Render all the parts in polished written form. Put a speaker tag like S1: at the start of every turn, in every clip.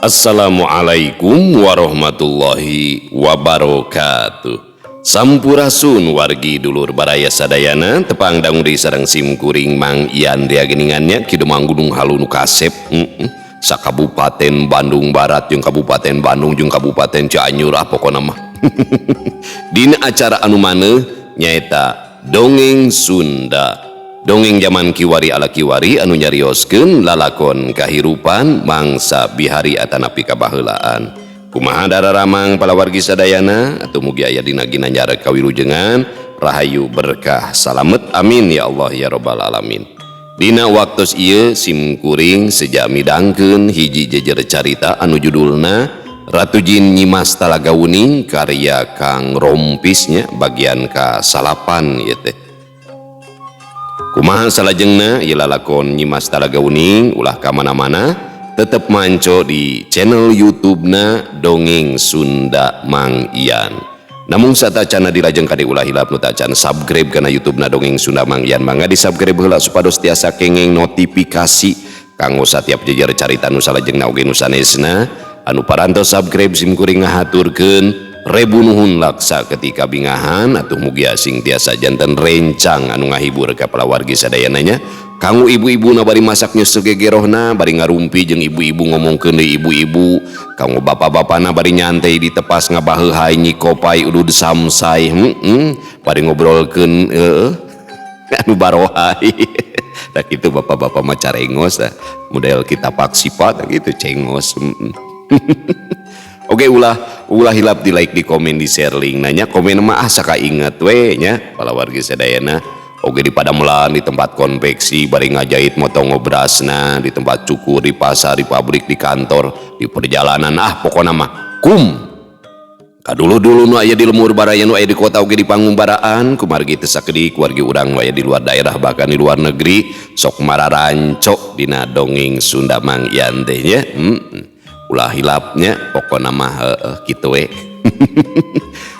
S1: Assalamualaikum warahmatullahi wabarakatuh. Sampurasun wargi dulur baraya sadayana, tepang dangu deui sareng sim kuring Mang Ian ria geningannya Ki Demang Gunung Halu nu kasep sakabupaten Bandung Barat jeung Kabupaten Bandung jeung Kabupaten Cianjur, ah pokona mah. Dina acara anu maneuh nyaeta Dongeng Sunda. Dongeng zaman kiwari ala kiwari anu nyarioskeun lalakon kahirupan mangsa bihari atanapi kabaheulaan. Kumaha dararamang palawargi sadayana, atuh mugi aya dina ginanjar kawilujengan, rahayu berkah salamet, amin ya Allah ya robbal alamin. Dina waktos ieu sim kuring seja midangkeun hiji jejer carita anu judulna Ratu Jin Nyimas Talaga Wening karya Kang Rompisnya bagian ka salapan ieu teh. Kumaha salajengna ieu lalakon Nyimas Talaga Wening, ulah ka mana-mana, tetep manco di channel YouTube-na Dongeng Sunda Mang Ian. Namun satacana dilajeng kade ulah hilap nu tacan subscribe kana YouTube-na Dongeng Sunda Mang Ian, mangga di-subscribe heula supados tiasa kenging notifikasi kanggo satiap jejer carita nu salajengna oge nu sanesna. Anu parantos subscribe sim kuring ngahaturkeun rebu nuhun laksa ketika bingahan, atuh mugia sing tiasa janten rencang anu ngahibur ka palawargi sadayananya. Kanggo ibu-ibu na bari masak nyeuseuk gegerohna, bari ngarumpi jeung ibu-ibu ngomongkeun deui ibu-ibu, kanggo bapak-bapana bari nyantai di tepas ngabaheuhai nyikopai udud samsai, bari ngobrolkeun heueuh anu barohai. Tah kitu bapak-bapak mah carengos tah, model kita paksipa tah kitu cengos. Oke, ulah hilap di like, di komen, di share link nanya komen mah asa kainget we nya palawargi sadayana. Oke, di padamelan, di tempat konveksi bari ngajahit motong ngobrasna, di tempat cukur, di pasar, di pabrik, di kantor, di perjalanan, ah pokona mah kum kadulu-dulu nu aya di lemur baraya nu aya di kota oge di pangumbaraan kumargi teu sakedik wargi urang nu aya di luar daerah bahkan di luar negeri sok mararanco dina Dongeng Sunda Mang Ian teh nya. Ulah hilapnya pokona mah heueuh kitu we.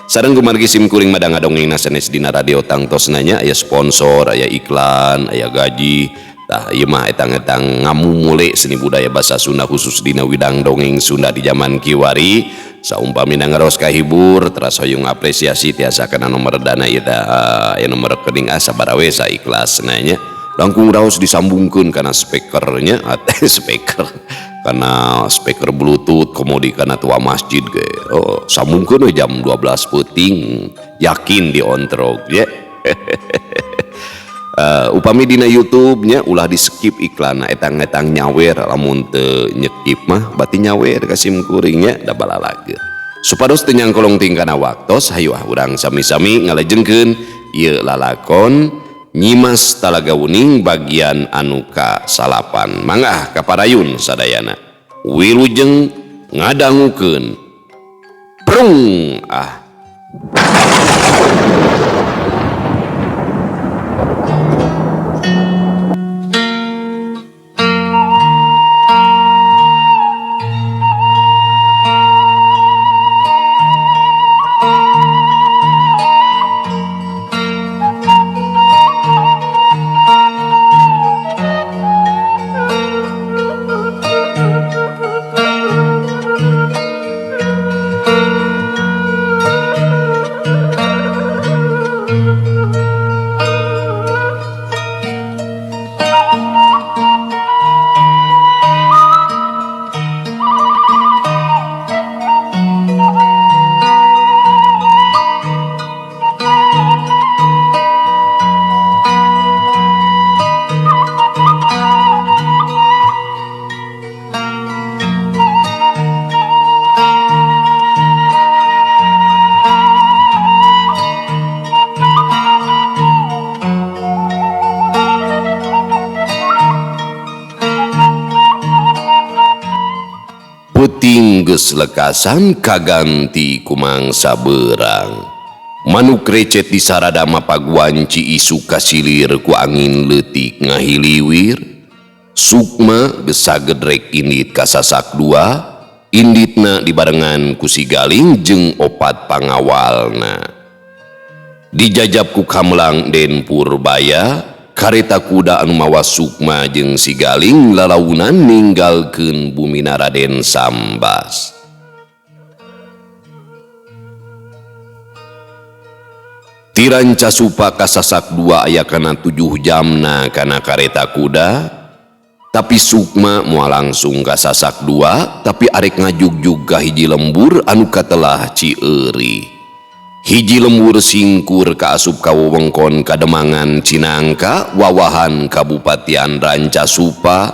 S1: Sareng kumargi sim kuring madang ngadongeng sanes dina radio tangtos nanya aya sponsor, aya iklan, aya gaji. Tah ieu mah etang-etang ngamumule seni budaya bahasa Sunda khusus dina widang dongeng Sunda di zaman kiwari. Saumpamina ngaros kahibur teras hoyong apresiasi tiasa kana nomor dana ieu teh, aya nomor rekening ah sabaraha we saikhlasna nya. Langkung raos disambungkeun kana speakernya, ateh speaker kana speaker bluetooth komodi kana tua masjid ge. Oh, sambungkeun we jam 12 peuting yakin diontrog ya. Upami dina YouTube nya ulah di skip iklan etang-etang nyawer, lamun teu nyekip mah berarti nyawer ka sim kuring nya da balalage. Supados teu nyangkolong tingkana waktos, hayu ah urang sami-sami ngalejengkeun ieu lalakon Nyimas Talaga Wening bagian anu ka salapan. Mangga kaparayun sadayana. Wilujeng ngadangukeun. Prung ah. Peuting geus lekasan kaganti ku mangsa beurang. Manuk recet di sarada mapaguanci isu kasilir ku angin leutik ngahiliwir. Sukma geus sagedrek indit kasasak dua, inditna dibarengan ku si Galing jeung opat pangawalna. Dijajab ku Kamelang Den Purbaya, Kareta kuda anu mawa Sukma jeung si Galing lalaunan ninggalkeun bumina Raden Sambas. Ti Rancasupa ka Sasak 2 aya kana 7 jamna kana kareta kuda, tapi Sukma moal langsung ka Sasak 2, tapi arek ngajugjug ka hiji lembur anu katelah Cieuri. Hiji lembur singkur kaasup ka wewengkon Kademangan Cinangka, wawahan Kabupatian Rancasupa.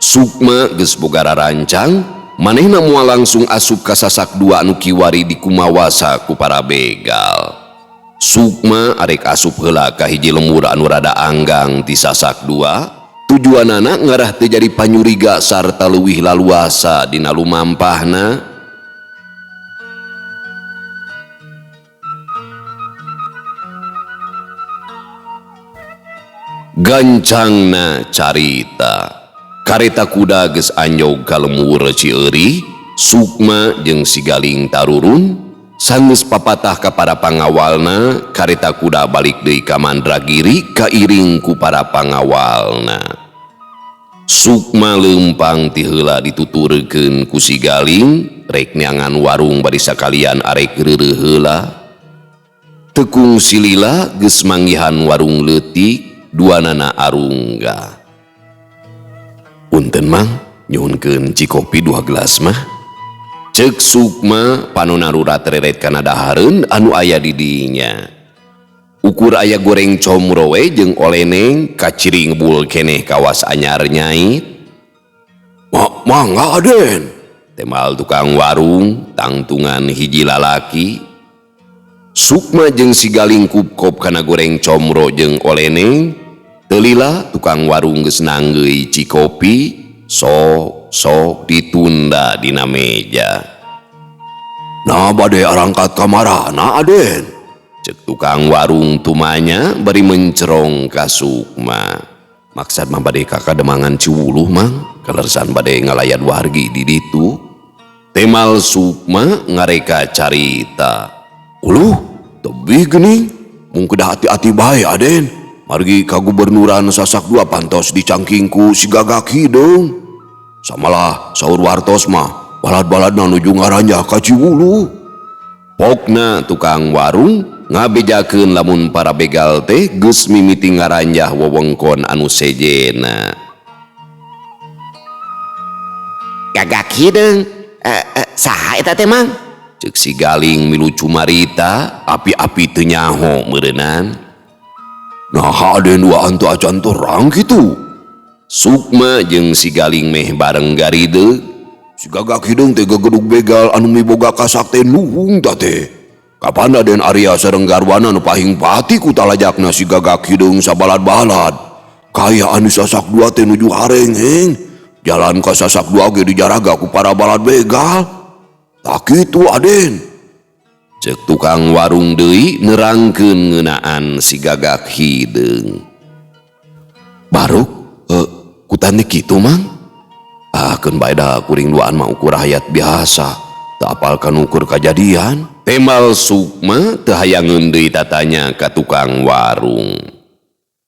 S1: Sukma geus boga rarancang, manehna moal langsung asup ka Sasak 2 anu kiwari dikumawasa ku para begal. Sukma arek asup heula ka hiji lembur anu rada anggang ti Sasak 2, tujuanana ngarah teu jadi panyuriga sarta leuwih laluasa dina lumampahna. Gancangna carita, kareta kuda geus anjog ka lembur Cieuri, Sukma jeung si Galing tarurun. Sanggeus papatah ka para pangawalna, kareta kuda balik deui ka Mandragiri kairing ku para pangawalna. Sukma leumpang ti heula dituturkeun ku si Galing, rek neangan warung bari sakalian arek reureuh heula. Tekung silila geus manggihan warung leutik, duanana arungga. Punten mang, nyuhunkeun cikopi 2 gelas mah. Ceuk Sukma panona rurat reret kana dahareun anu aya di dinya. Ukur aya goreng comro we jeung oleneng kaciri ngebul keneh kawas anyar nyait. Mangga Aden, temal tukang warung tangtungan hiji lalaki. Sukma jeung si Galing kupkop kana goreng comro jeung oleneng. Teu lila tukang warung geus nanggeui cikopi. Sok sok ditunda dina meja. Nah bade arangkat kamarana Aden, cek tukang warung tumanya bari mencerong ka Sukma. Maksad mah bade ka Kademangan Ciwuluh mang, kalersan bade ngalayat wargi di ditu. Temal Sukma ngareka carita. Uluh, tebih geuning, mung kedah hati-hati bae Aden. Margi ka gubernuran Sasak 2 pantos dicangking ku si Gagak Hideung. Samalah saur wartos mah balad-baladna nuju ngaranjah ka Ciwuluh. Pokna tukang warung ngabejakeun lamun para begal teh geus mimiti ngaranjah wewengkon anu sejena. Gagak Hideung, saha eta teh mang? Ceuk si Galing milu cumarita, api-api teu nyaho meureunnan. Nah, Aden dua antu acan terang kitu. Sukma jeung si Galing meh bareng garideug. Si Gagak Hideung teh gegedug begal anu miboga kasakten luhung ta teh. Kapan Aden Arya sareng garwana nu pahing pati ku talajakna si Gagak Hideung sabalad-balad. Kaya anu Sasak 2 teh nuju harengheng. Jalan ka Sasak 2 ge dijaraga ku para balad begal. Tak kitu Aden. Ceuk tukang warung deui nerangkeun ngeunaan si Gagak Hideung. Baruk, kutane kitu mang? Ah, keun bae da kuring duaan mah ukur hayat biasa. Teu apal kana ukur kajadian. Temal Sukma teu hayangeun deui tatanya ka tukang warung.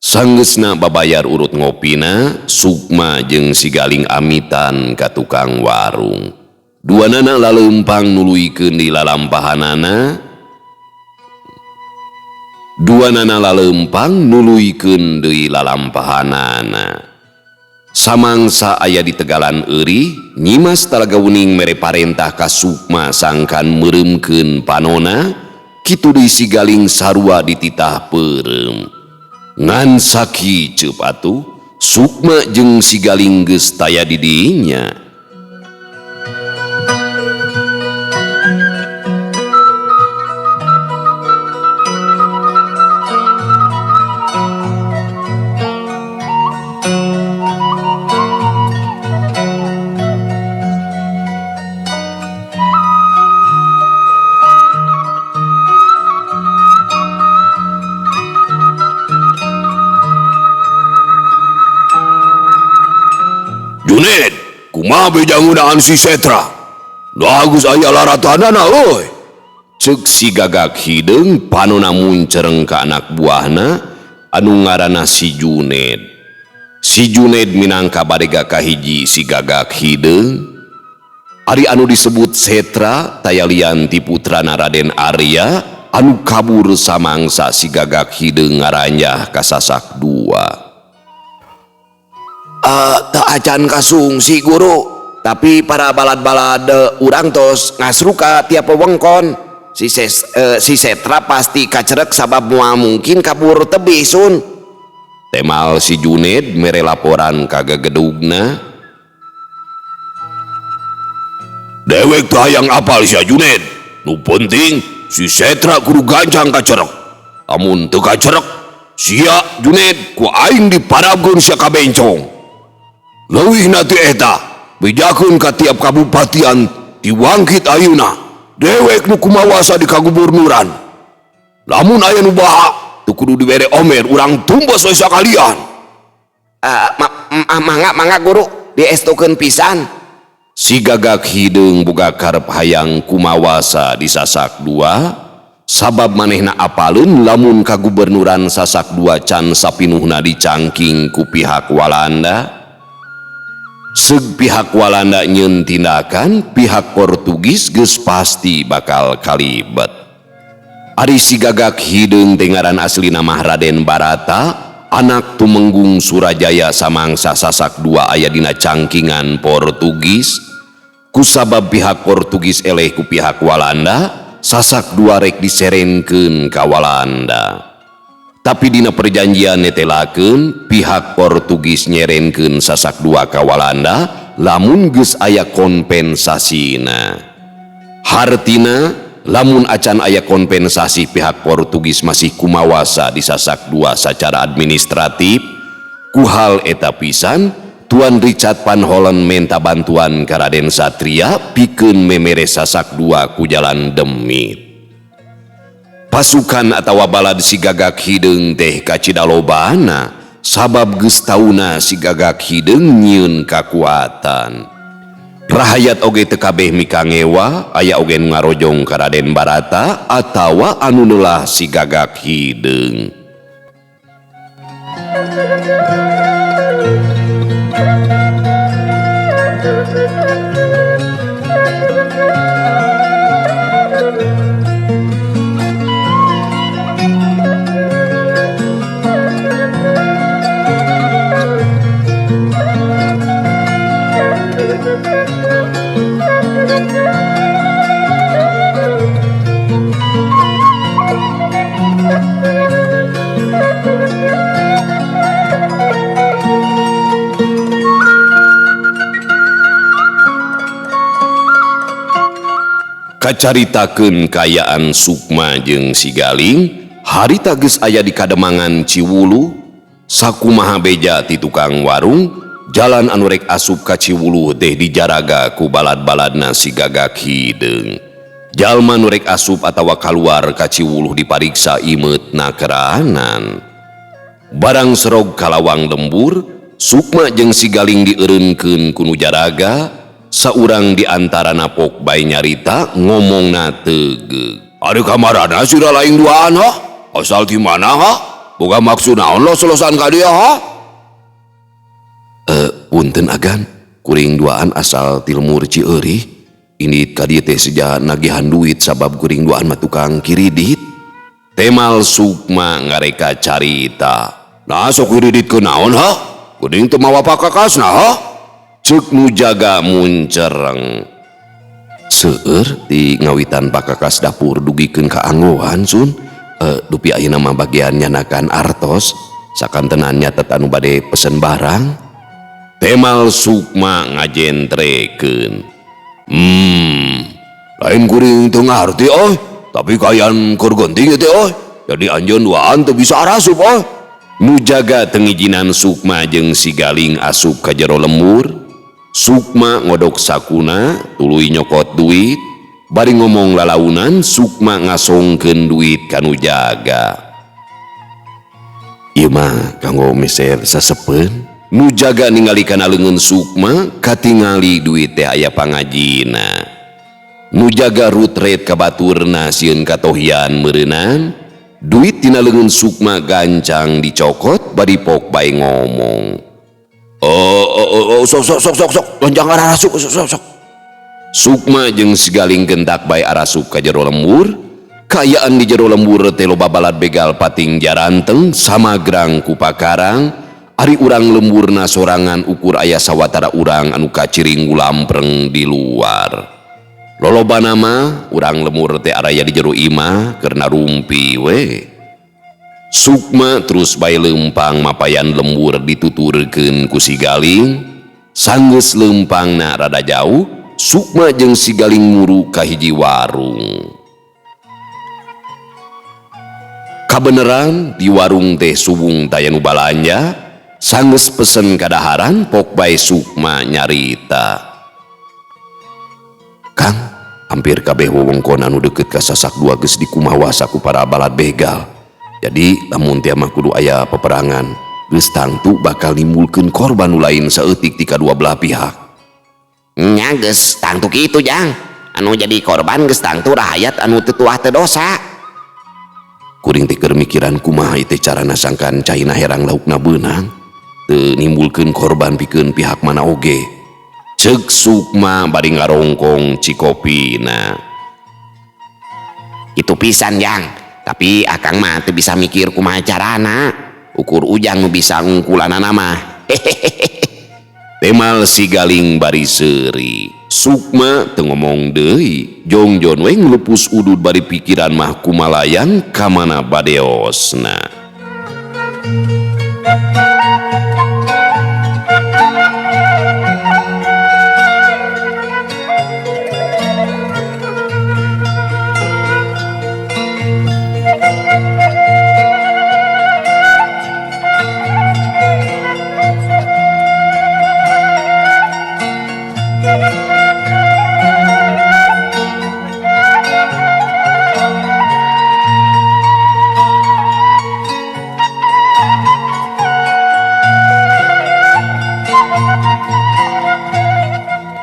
S1: Sanggeusna babayar urut ngopina, Sukma jeung si Galing amitan ka tukang warung. Duanana laleumpang nuluykeun di lalampahanana. Duanana laleumpang nuluykeun deui lalampahanana. Samangsa aya di Tegalan Eurih, Nyimas Talaga Wening mere parentah ka Sukma sangkan meureumkeun panona, kitu deui si Galing sarua dititah peureum. Ngan sakiceup atuh, Sukma jeung si Galing geus taya di dinya. Juned, kumaha bejangunaan si Setra? Bagus aya laratanana euy. Ceuk si Gagak Hideung panona muncereng ka anak buahna, anu ngaranna si Juned. Si Juned minangka barega kahiji si Gagak Hideung. Ari anu disebut Setra taya lian ti putrana Raden Arya anu kabur samangsa si Gagak Hideung ngaranjah ka Sasak Dua. Teu acan kasungsi guru, tapi para balad-balad urang tos ngasruka tiap wewengkon. Si Setra pasti kacerek sabab moal mungkin kabur tebih sun. Temal si Juned mere laporan ka gegedugna. Dewek teu hayang apal sia Juned. Nu penting si Setra kudu gancang kacerek. Amun teu kacerek, sia Juned ku aing diparabkeun sia ka bencong. Leuwihna ti eta, bejakeun ka tiap kabupatian diwangkit ayeuna. Dewek nu kumawasa di kagubernuran. Lamun aya nu baha teu kudu dibere omer, urang tumbas we sakalian. Mangga mangga guru, diestukeun pisan. Si Gagak Hideung boga karep hayang kumawasa di Sasak Dua, sabab manehna apaleun lamun kagubernuran Sasak Dua can sapinuhna dicangking ku pihak Walanda. Seug pihak Walanda nyeun tindakan, pihak Portugis geus pasti bakal kalibet. Ari si Gagak Hideung teh ngaran aslina mah Raden Barata, anak Tumenggung Surajaya samangsa Sasak Dua aya dina cangkingan Portugis. Kusabab pihak Portugis eleh ku pihak Walanda, Sasak Dua rek diserenkeun ka Walanda. Tapi dina perjanjian netelakeun pihak Portugis nyerenkeun Sasak Dua ka Walanda lamun geus aya kompensasina. Hartina lamun acan aya kompensasi pihak Portugis masih kumawasa di Sasak Dua secara administratif. Ku hal eta pisan Tuan Richard Van Hollen menta bantuan ka Raden Satria pikeun memere Sasak Dua ku jalan demit. Pasukan atawa balad si Gagak Hideung teh kacidalobana sabab geus tauna si Gagak Hideung nyieun kakuatan. Rahayat oge teu kabeh mikangewa, aya oge nu ngarojong ka Raden Barata atawa anu neulah si Gagak Hideung. Kacaritakeun kaayaan Sukma jeung si Galing harita geus aya di Kademangan Ciwulu. Sakumaha beja ti tukang warung, jalan anu rek asup ka Ciwulu teh dijaraga ku balad-baladna si Gagak Hideung. Jalma nu rek asup atawa kaluar ka Ciwulu dipariksa imeutna keranan. Barang serog kalawang lembur, Sukma jeung si Galing dieureunkeun ku nu jaraga. Saurang di antara napok bae nyarita ngomongna tegeug. Ari kamarana sira lain duaan ha? Asal ti mana ha? Boga maksud naon los-losan ka dia ha? Punten agan, kuring duaan asal ti lemur Cieurih. Indit ka dieu teh seja nagihan duit sabab kuring duaan mah tukang kiridit. Temal Sukma ngareka carita. Nah sok kiridit ke naon ha? Kuring teu mawa pakakasna ha? Ceuk nu jaga muncereng. Seueur di ngawitan pakakas dapur dugikeun ka anggoan sun. Dupi ayeuna mah bagian nyanakan artos sakantenan nyatet anu bade pesen barang. Temal Sukma ngajentrekeun. Lain kuring teu ngarti euy, tapi kayan keur genting teh euy. Jadi anjeun duaan teu bisa arasup euy. Nu jaga teu ngijinan Sukma jeung si Galing asup ka jero lembur. Sukma ngodok sakuna tuluy nyokot duit. Bari ngomong lalaunan Sukma ngasongkeun duit ka nu jaga. Ieu mah kanggo meser sasepeun. Nu jaga ningali kana leungeun Sukma katingali duit teh aya pangajina. Nu jaga rutret ka baturna sieun katohian meureunan. Duit tina leungeun Sukma gancang dicokot bari pok bae ngomong. Oh, oh, oh, oh, sok sok sok sok sok, lonjang arasup, sok sok sok. Sukma jeung si Galing gentak bae arasup ka jero lembur. Kaayaan di jero lembur teh loba balad begal pating jaranteng samagrang ku pakarang. Ari urang lemburna sorangan ukur aya sawatara urang anu kaciring gulampreng di luar. Lolobana mah urang lemur teh araya di jero imah keur narumpi we. Sukma terus bae leumpang mapayan lembur dituturkeun ku si Galing. Sanggeus leumpangna rada jauh, Sukma jeung si Galing muru ka hiji warung. Kabeneran di warung teh suwung taya nu balanja, sanggeus pesen kadaharan pok bae Sukma nyarita. Kang, hampir kabeh wewengkon anu deukeut ka sasak dua geus dikumawasa ku para balad begal. Jadi lamun teh mah kudu aya peperangan, geus tangtu bakal nimbulkeun korban nu lain saeutik ti kadua belah pihak.
S2: Nya geus tangtu kitu Jang. Anu jadi korban geus tangtu rahayat anu teu tuah teu dosa.
S1: Kuring teh keur mikiran kumaha ieu teh carana sangkan caina herang laukna beunang, teu nimbulkeun korban pikeun pihak mana oge. Ceuk Sukma bari ngarongkong cikopina.
S2: Itu pisan Jang, tapi akang mah teu bisa mikir kumaha carana. Ukur Ujang nu bisa ngungkulanana mah.
S1: Temal si Galing bari seuri. Sukma teu ngomong deui, jongjon we ngelupus udud bari pikiran mah kumalayang ka mana badeosna.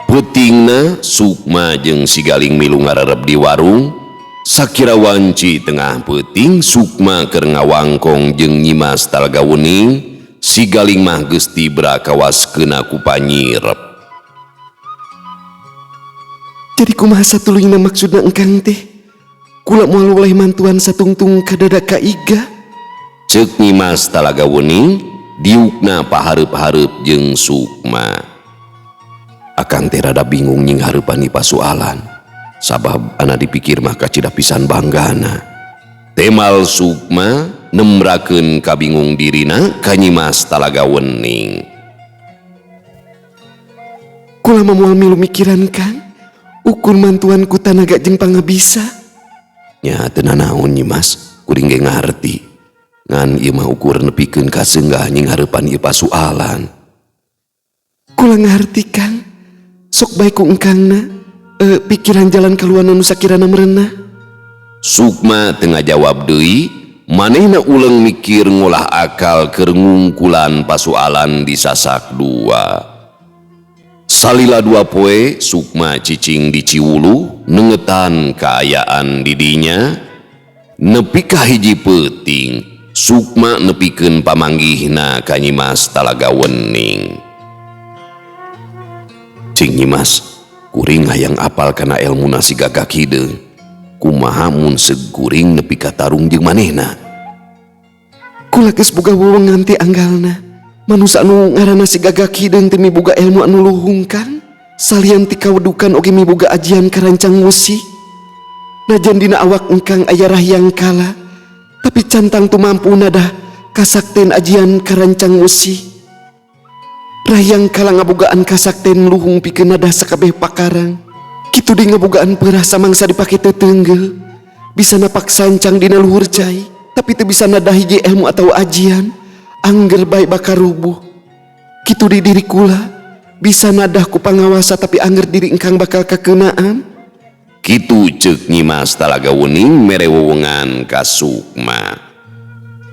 S1: Peutingna Sukma jeung si Galing milu ngarerep di warung. Sakira wanci tengah peuting Sukma keur ngawangkong jeung Nyimas Talaga Wening, si Galing mah geus tibra kawas keuna ku panyirep.
S3: Jadi kumaha satuluyna maksudna engkang teh? Kula moal weleh mantuan satungtung ka dada ka iga.
S1: Ceuk Nyimas Talaga Wening diukna pahareup-hareup jeung Sukma. Akang teh rada bingung nying hareupan ni pasualan. Sabab ana dipikir mah kacida pisan banggana. Temal Sukma nemrakeun kabingung dirina ka Nyimas Talaga Wening.
S3: Kula mah moal milu mikiran Kang. Ukur mantuan ku tanaga jeung pangabisa.
S1: Nya teu nanaon Nyimas, kuring ge ngarti. Ngan ieu mah ukur nepikeun ka seunggah nying hareupan ieu pasualan.
S3: Kula ngarti Kang. Sok bae ku engkangna, pikiran jalan keluar nu sakirana merenah.
S1: Sukma teu ngajawab deui, manehna uleng mikir ngolah akal keur ngungkulan pasualan di sasak dua. Salila dua poe Sukma cicing di Ciwulu nengetan kaayaan didinya. Nepi ka hiji peuting Sukma nepikeun pamanggihna ka Nyimas Talaga Wening. Cing Nyimas, kuring hayang apal kana elmuna si gagak hideung. Kumaha mun seug kuring nepi ka tarung jeung manehna?
S3: Kula geus boga wewengan ti anggalna. Manusa anu ngaranna si gagak hideung teh miboga elmu anu luhung Kang. Salian ti kawedukan oge miboga ajian karancang wesi. Najan dina awak engkang aya rahyang kala, tapi cantang tu mampu nadah kasakten ajian karancang wesi. Rahyang kala ngabogaan kasakten luhung pikeun nadah sakabeh pakarang. Kitu deui ngabogaan peurah samangsa dipake tetenggel. Bisa napak sancang dina luhur cai, tapi teu bisa nadah hiji ilmu atau ajian. Angger bae bakal rubuh. Kitu di diri kula bisa nadah ku pangawasa tapi angger diri engkang bakal kakeunaan.
S1: Kitu ceuk Nyimas Talaga Wening mere wewengan ka Sukma.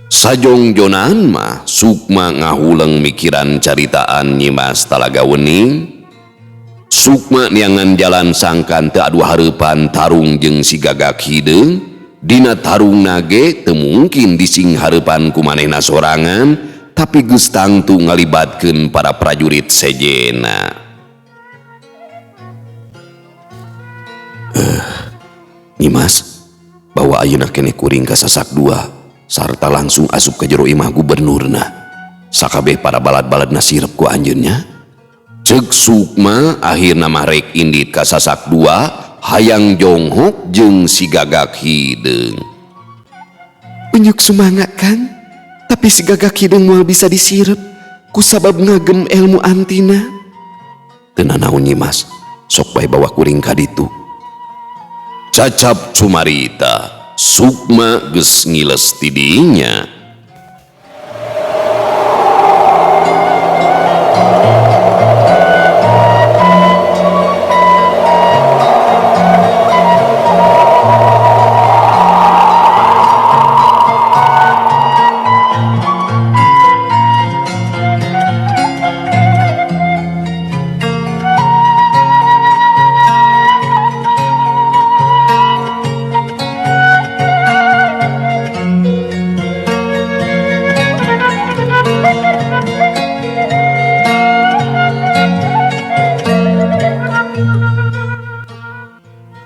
S1: Sajongjonan mah Sukma ngahuleng mikiran caritaan Nyimas Talaga Wening. Sukma niangan jalan sangkan teu adu hareupan tarung jeung si gagak hideung Dina tarungna ge teu mungkin dising hareupan ku manehna sorangan, tapi geus tangtu ngalibatkeun para prajurit sejenna. Nyimas, bawa ayeuna keneh kuring ka Sasak Dua sarta langsung asup ka jero imah gubernurna. Sakabeh para balad-baladna sirep ku anjeunnya. Ceuk Sukma akhirna mah rek indit ka Sasak Dua hayang jonghok jeung si Gagak Hideung.
S3: Unjuk sumangga Kang, tapi si Gagak Hideung moal bisa disirep kusabab ngagem ilmu antina.
S1: Teu nanaon Nyimas, sok bae bawa kuring ka ditu. Cacap cumarita, Sukma geus ngiles ti dinya.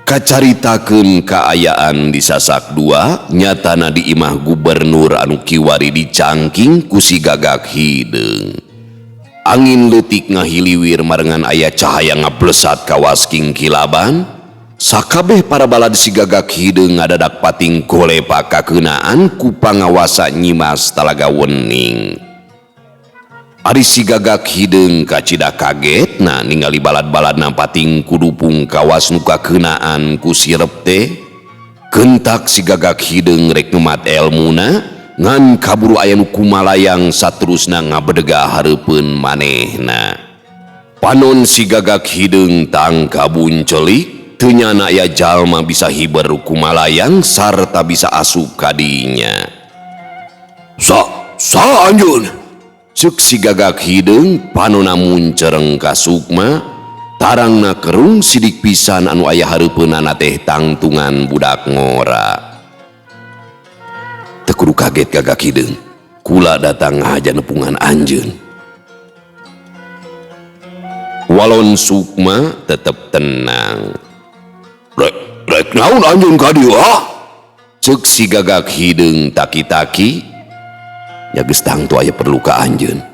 S1: Kacaritakeun kaayaan di Sasak Dua nyatana di imah gubernur anu kiwari dicangking ku si Gagak Hideung. Angin leutik ngahiliwir marengan aya cahaya ngablesat kawas kingkilaban. Sakabeh para balad si Gagak Hideung ngadadak pating golepa kakeunaan ku pangawasa Nyimas Talaga Wening. Ari si Gagak Hideung kacida kagetna ningali balad-baladna pating kudupung kawas nu kakeunaan ku sirep teh. Kentak si Gagak Hideung rek numat elmuna ngan kaburu aya nu kumalayang saterusna ngabedega hareupeun manehna. Panon si Gagak Hideung tangka buncelik teu nyana aya jalma bisa hiber kumalayang sarta bisa asup ka dinya. Sa anjeun. Ceuk si Gagak Hideung panona muncereng ka Sukma, tarangna kerung sidik pisan anu aya hareupeunana teh tangtungan budak ngora. Teu kudu kaget Gagak Hideung, kula datang ngahaja nepungan anjeun. Walon Sukma tetep tenang. Rek naon anjeun ka dieu ah? Ceuk si Gagak Hideung taki-taki. Nya geus tangtu aya perlu ka anjeun.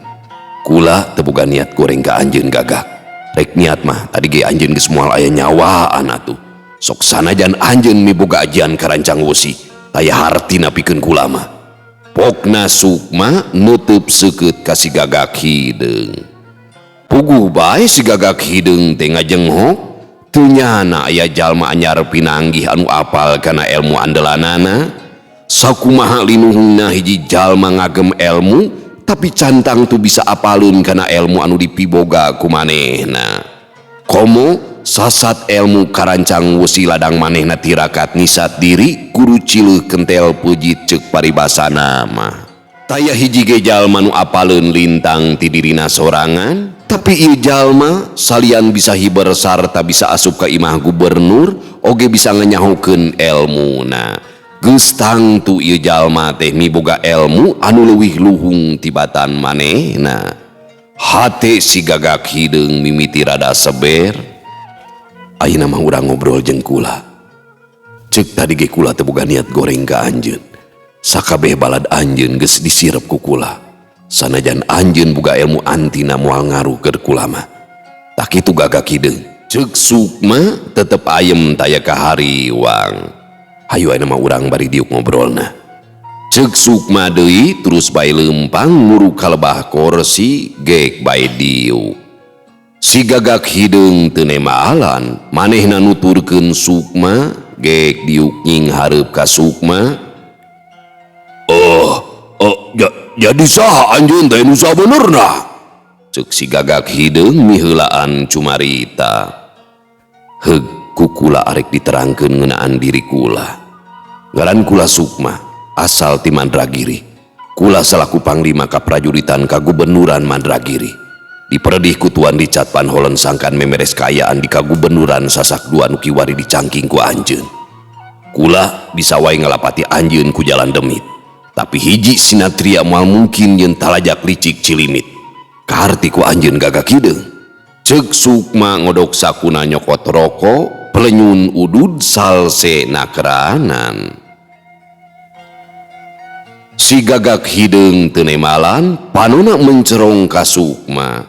S1: Kula teu boga niat goreng ka anjeun Gagak. Rek niat mah tadi ge anjeun geus moal aya nyawaan atuh. Sok sanajan anjeun miboga ajian karancang wesi, taya hartina pikeun kula mah. Pokna Sukma nutup seukeut ka si Gagak Hideung. Puguh bae si Gagak Hideung teh ngajenghok, teu nyana aya jalma anyar pinanggih anu apal kana ilmu andelanana. Sakumaha linuhungna hiji jalma ngagem elmu tapi cantang tu bisa apaleun kana elmu anu dipiboga ku manehna. Komo sasat elmu karancang wesi ladang manehna tirakat nisat diri kudu cileuh kentel peuji ceuk paribasana mah. Taya hiji ge jalma nu apaleun lintang ti dirina sorangan, tapi ieu jalma salian bisa hiber sarta bisa asup ka imah gubernur oge bisa nganyahokeun elmuna. Geus tangtu ieu jalma teh miboga elmu anu leuwih luhung tibatan manehna. Hate si Gagak Hideung mimiti rada seber. Ayeuna mah urang ngobrol jeung kula. Ceuk tadi ge kula teu boga niat goreng ka anjeun. Sakabeh balad anjeun geus disirep ku kula. Sanajan anjeun boga ilmu antina moal ngaruh keur kula mah. Tah kitu Gagak Hideung. Ceuk Sukma tetep ayem taya kahariwang. Hayu ayeuna mah urang bari diuk ngobrolna. Ceuk Sukma deui terus bae leumpang nguruk kalebah korsi gek bae diuk. Si Gagak Hideung teu nemaalan, manehna nuturkeun Sukma gek diuk nying hareup ka Sukma. Jadi saha anjeun teh nu sabenerna? Ceuk si Gagak Hideung miheulaan cumarita. Heug ku kula arek diterangkeun ngeunaan diri kula. Ngaran kula Sukma, asal ti Mandragiri. Kula salaku panglima kaprajuritan kagubernuran Mandragiri. Diperedih ku Tuan Richard Van Hollen sangkan memeres kaayaan di kagubernuran Sasak Dua nu kiwari dicangking ku anjeun. Kula bisa wae ngalapati anjeun ku jalan demit. Tapi hiji sinatria moal mungkin yeun talajak licik cilimit. Kaharti ku anjeun Gagak Hideung. Ceuk Sukma ngodok sakuna nyokot rokok, pelenyun udud salse nakranan. Si Gagak Hideung teu nemalan, panona mencerong ka Sukma.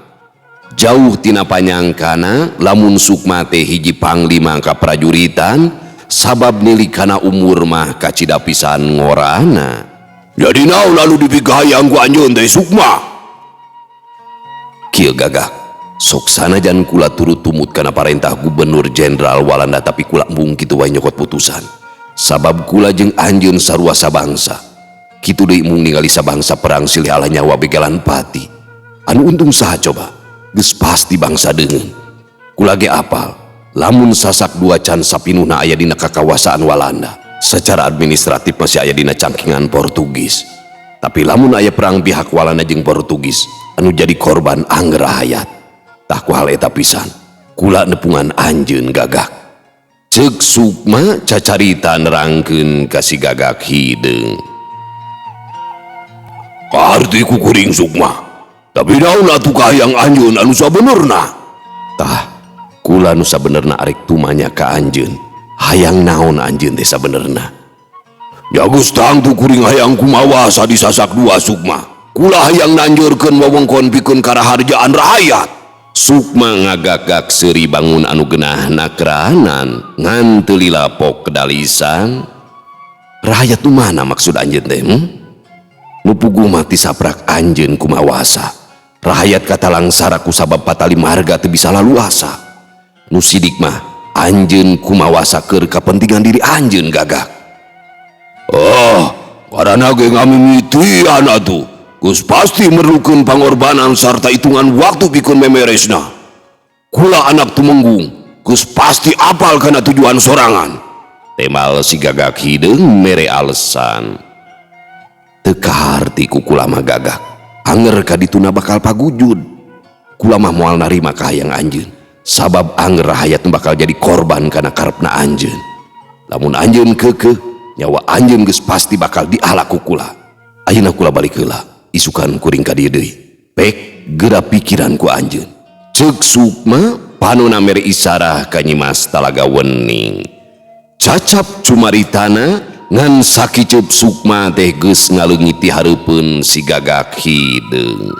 S1: Jauh tina panyangkana lamun Sukma teh hiji panglima ka prajuritan, sabab nilikana umur mah kacida pisan ngorana.
S4: Jadi naon lalu dipikahayang ku anjeun teh Sukma?
S1: Kieu Gagak, sok sanajan kula turut tumut kana parentah Gubernur Jenderal Walanda tapi kula embung kitu wae nyokot putusan. Sabab kula jeung anjeun sarua sabangsa. Kitu deui mung ningali sabangsa perang silih ala nyawa begalan pati. Anu untung saha coba? Geus pasti bangsa deungeun. Kula ge apal, lamun sasak dua can sapinuhna aya dina kakawasaan Walanda. Secara administratif masih aya dina cangkingan Portugis. Tapi lamun aya perang pihak Walanda jeung Portugis, anu jadi korban angger hayat. Tah ku hal eta pisan, kula nepungan anjeun Gagak. Ceuk Sukma cacarita nerangkeun ka si Gagak Hideung.
S4: Kaharti ku kuring Sukma, tapi naon atuh kahayang anjeun anu sabenerna?
S1: Tah, kula nu sabenerna arek tumanya ka anjeun. Hayang naon anjeun teh sabenerna?
S4: Ya geus tangtu kuring hayang kumawasa di sasak dua Sukma. Kula hayang nanjurkeun wewengkon pikeun karaharjaan rahayat.
S1: Sukma ngagagak seuri bangun anu genah nakranan ngan teu lilapok kedalisan. Rahayat nu mana maksud anjeun teh? Nu puguh mah ti saprak anjeun kumawasa. Rahayat katalangsara ku sabab patali marga teu bisa laluasa. Nu sidik mah anjeun kumawasa keur kapentingan diri anjeun Gagak.
S4: Oh, karana ge ngamimitian atuh. Geus pasti merlukeun pangorbanan sarta hitungan waktu pikeun memeresna. Kula anak tumenggung, geus pasti apal kana tujuan sorangan.
S1: Temal si Gagak Hideung mere alesan. Teu kaharti ku kula mah Gagak. Anger ka dituna bakal pagujud. Kula mah moal narima kahayang anjeun. Sabab anger rahayat bakal jadi korban kana karepna anjeun. Lamun anjeun keukeuh, nyawa anjeun geus pasti bakal diala ku kula. Ayeuna kula balik heula, isukan kuring ka dieu deui. Pek geura pikiran ku anjeun. Ceuk Sukma panona mere isarah ka Nyimas Talaga Wening. Cacap cumaritana ngan sakiceup Sukma teh geus ngaleungit ti hareupeun si Gagak Hideung.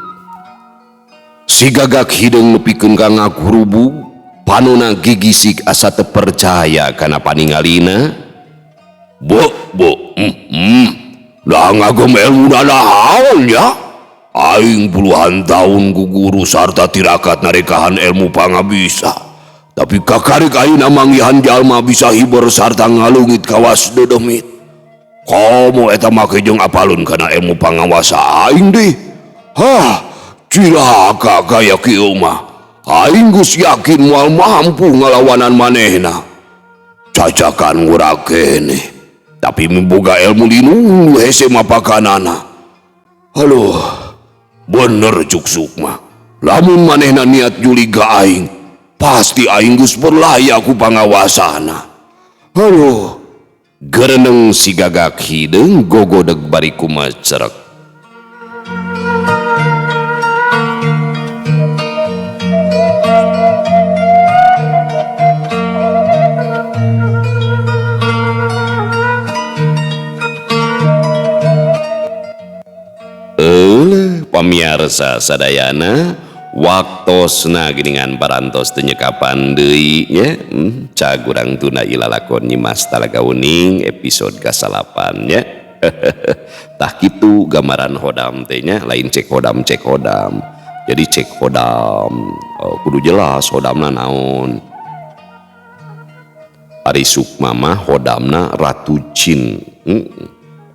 S1: Si Gagak Hideung nepikeun ka ngakurubug, panona gigisik asa teu percaya kana paningalina.
S4: Bo bo, Dah ngagem ilmu naon ya? Aing puluhan tahun ku guru sarta tirakat narekahan ilmu pangabisa. Tapi kakarik ayeuna manggihan jalma bisa hiber sarta ngalungit kawas dedemit. Komo eta make jeung apalun kana ilmu pangawasa aing deh. Hah, cilaka kaya kieu mah. Aing geus yakin moal mampu ngalawanan manehna. Cacakan ngurang keneh. Tapi miboga ilmu linung hese mapakanana. Aduh, bener cuk Sukma. Lamun manehna niat juli ka aing, pasti aing geus berlaya ku pangawasana. Aduh,
S1: gereneng si Gagak Hideung gogodeg bari kumacerek. Pamiarsa sadayana, waktosna geuningan parantos teu nyekapan deui nya. Cagurang tuna ilalakon Nyimas Talaga Wening episode ka-9 nya. Tah kitu gambaran hodam teh nya, lain cek hodam cek hodam. Jadi cek hodam, oh, kudu jelas hodamna naon. Ari Sukma mah hodamna Ratu Jin.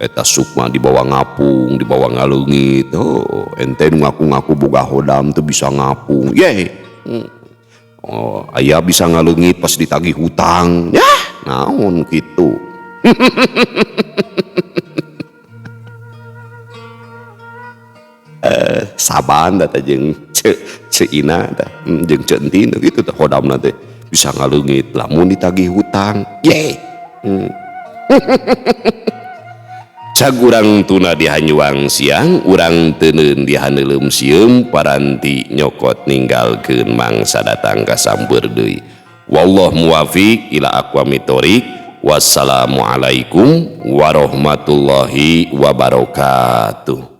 S1: Eta Sukma dibawa ngapung, dibawa ngaleungit. Oh, ente nu ngaku-ngaku boga hodam teu bisa ngapung. Ye. Oh, aya bisa ngaleungit pas ditagih hutang. Yah, naon kitu. Saban teh jeung ce Ina teh, jeung ce Entin gitu teh hodamna teh bisa ngaleungit lamun ditagih hutang. Ye. Cag urang tuna di hanyuang siang, urang teuneun di haneuleum sieum, paranti nyokot ninggalkeun mangsa datang kasamber deui. Wallah muwafiq ila aqwamit thoriq. Wassalamualaikum warahmatullahi wabarakatuh.